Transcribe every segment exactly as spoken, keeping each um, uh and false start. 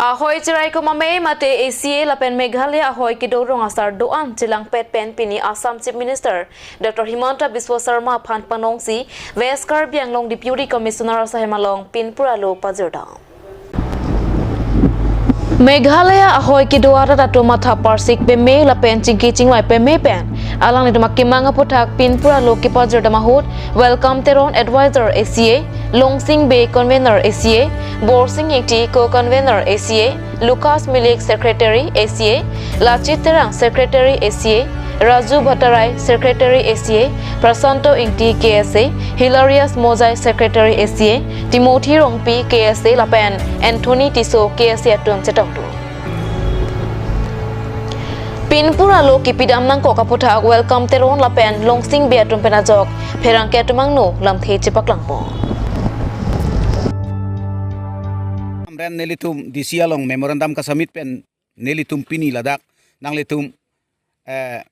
Ahoi chiraikom amei mate A C A lapen Meghalaya ahoi kedo rong asar do-an chelangpet pen pini Assam Chief Minister Doctor Himanta Biswa Sarma aphan panongsi West Karbi Anglong Deputy Commissioner asahem along pinpura lo pajirdam. Meghalaya ahoi kedo arat atum matha parsik peme lapen chingki chingvai peme pen alanglitum akemang aputhak pinpura lo kepajirdam ahut Welcome Teron, Advisor A C A, Longsing Bey, Convener A C A, Borsing Ingti, Co-Convener A C A, Lucas Milik, Secretary A C A, Lachit Terang, Secretary A C A, Raju Bhattarai, Secretary A C A, Prasanto Ingti, K S A, Hilarius Mojai, Secretary A C A, Timothy Rongpi, K S A lapen Anthony Tisso, K S A atum chetongdun. Pinpura lo kepidam nangkok aputhak Welcome Teron lapen Longsing Bey atum pen ajok pherangke atum angno lamthe chepaklangpon. Hamren nelitum D C along memorandum kasubmit pen nelitum pini ladak nanglitum, eh,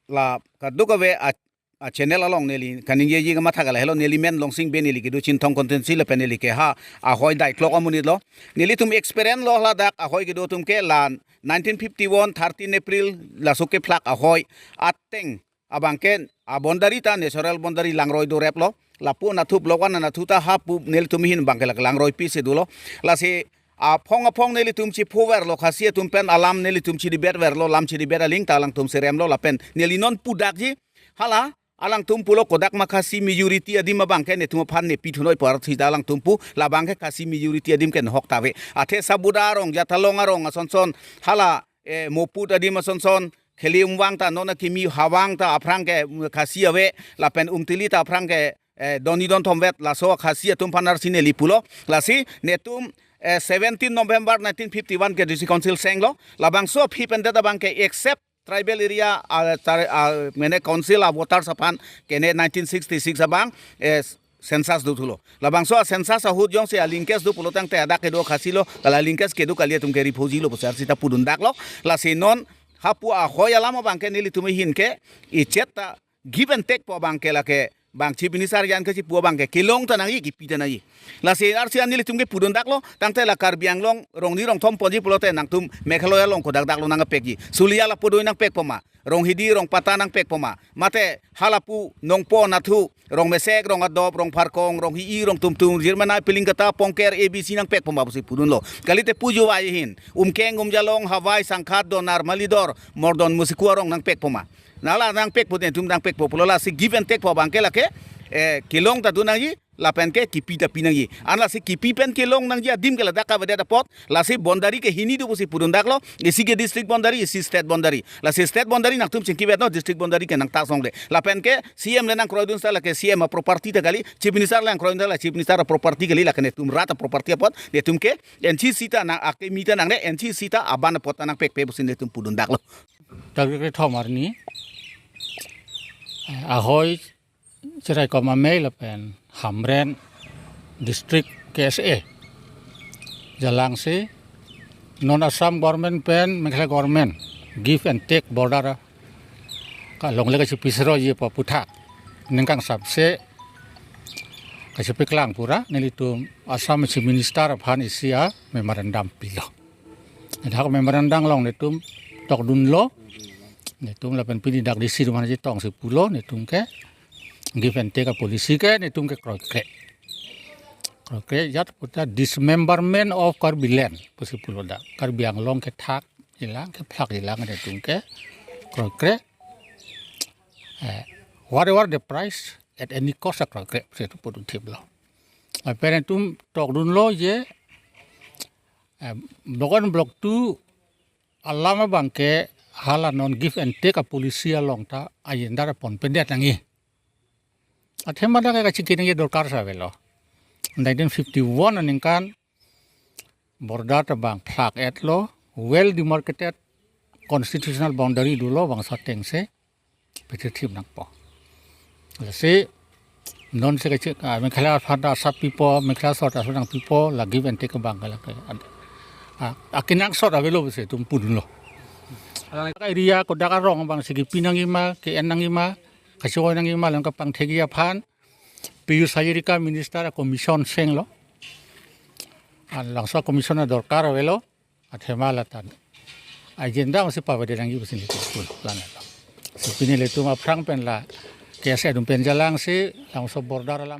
la kadokave a, a channel along neli kaningjeji kamatha ke lahelo, neli men Longsing Bey, neli kedo Chinthong constituency lapen neli keha ahoi Daiklok amonit lo. Nelitum experience lo ladak ahoi kedo atum ke la nineteen fifty-one thirteen April laso kephlak ahoi ateng abangke a boundary ta natural boundary langroi dorep lo. Lapu nathu block one nathu ta hapu nelitum ahin abangke lake langroi pisi dolo. Lasi aphong aphong nelitum chiphover lo, Khasi atum pen alam nelitum chiribet ver lo, lam chiribet aling ta alangtum serem lo lapen neli non pudakji hala alangtum pulo kodak ma Khasi majority adim abangke netum aphan nepithunoi por sita alangtum pu labangke Khasi majority adim ke nahok ta ave. Athe Sabuda arong, Jatalong arong asonson hala, eh, Moput adim asonson, Kheli Umwang ta non akimi, Hawang ta aphrang ke, mm, Khasi ave, lapen Umtili ta aphrang ke, eh, doni don thomvet, laso Khasi atum aphan arsi neli pulo, lasi netum, eh, seventeen November nineteen fifty-one ke D C Council senglo, labangso aphi pen det abangke except tribal area, ah, tar-, ah, mane council a voters aphan ke ne nineteen sixty-six abang, eh, census do thulo. Labangso a census ahut jongsi a linkage do pulo tangte adak kedo Khasi lo, la linkage kedo kali atum ke refugee lo pusi arsi ta pudundaklo. Lasi non hapu ahoi alam abangke nelitum ahin ke ichet ta give and take po abangke lake bang Chief Minister jan ke chipu abangke kelong ta nangji, kipi ta nangji. Lasi arsi an nelitum ke pudundaklo, tangte la Karbi Anglong rongni rongthom ponji pulote nangtum Meghalaya along kodak dak lo nangpekji. Sulia lapu doi nangpekpo ma. Ronghidi, Rongpata nangpekpo ma. Mate halapu Nongpo, Nathu, Rongmesek, Rongadop, Rongpharkong, Ronghi-i, Rongtumtum, Jirmanai, Pilingkata, Pongker, A B C nangpekpo ma pusi pudunlo. Kalite pujo ahin. Umkeng, Umjalong, Hawai, Sangkhat, Donar, Malidor, Mordon, Musikwa rong nangpekpo ma. Nala nangpekpo, netum nangpekpo pulo, lasi give and take po abangke lake, eh, kelong ta do nangji, lapen ke kipi ta pi nangji. An lasi kipi pen kelong nangji adim ke ladak kavedet apot, lasi boundary ke hini do pusi pudundaklo, isi ke district boundary, isi state boundary. Lasi state boundary nangtum chingkivet non, district boundary ke nangta songle. Lapen ke C M le nangkroidun seta lake C M a property ta kali, Chief Minister le nangkroidun seta la Chief Minister a property kali, lake netum rat a property apot, netum ke N C C ta nang akimi ta nangne, N C C ta aban apot ta nangpekpe pusi netum pudundaklo. Tarik kethom arni, eh, ahoi chiraikom amei lapen Hamren District K S A jalangsi non Assam government pen Meghalaya government give and take border kalongle kachipisroji pu aputhak ningkang sapse kachipiklang pura nelitum Assam Chief Minister aphan isi a memorandum pilo. Dak memorandum along netum tokdunlo. Netum lapen pini dak D C atum aphan chetongsi pulo netum ke give and take a policy ke netum ke kroikre. Kroikre jat puta dismemberment of Karbi land pusi pulo dak. Karbi Anglong kethak ilang, kephlak ilang netum ke kroikre. Eh, whatever the price, at any cost a kroikre pusi pudun thiplo. Lapen netum tokdunlo je, eh, block one, block two alam abangke hala non give and take a policy along ta agenda ponpedet nangji. Athema dak kachingki nangji dorkar si avelo. Nineteen fifty-one aningkan border ta bang phlak-etlo, well demarcated constitutional boundary dolo bangso atengsi pithip nangpo. Lasi nonsi kachi, ah, Meghalaya aphan ta asap pipo, Meghalaya asor ta asap nangpipo, la give and take abang ke lake. Ah, akenangsot avelo pusi netum pudunlo. Area kodak arong abangsi kipi nangji ma, ke-en nangji ma, kachevoi nangji ma, lang kapangthekji aphan Piyush Hazarika Minister a commission senglo. Ah, labangso commission adorkar avelo. athema lata agenda si pavede nangji pusi nelitum school plan lo. Si pini ilitum aphrang pen la K S A atum pen jalang si labangso border alam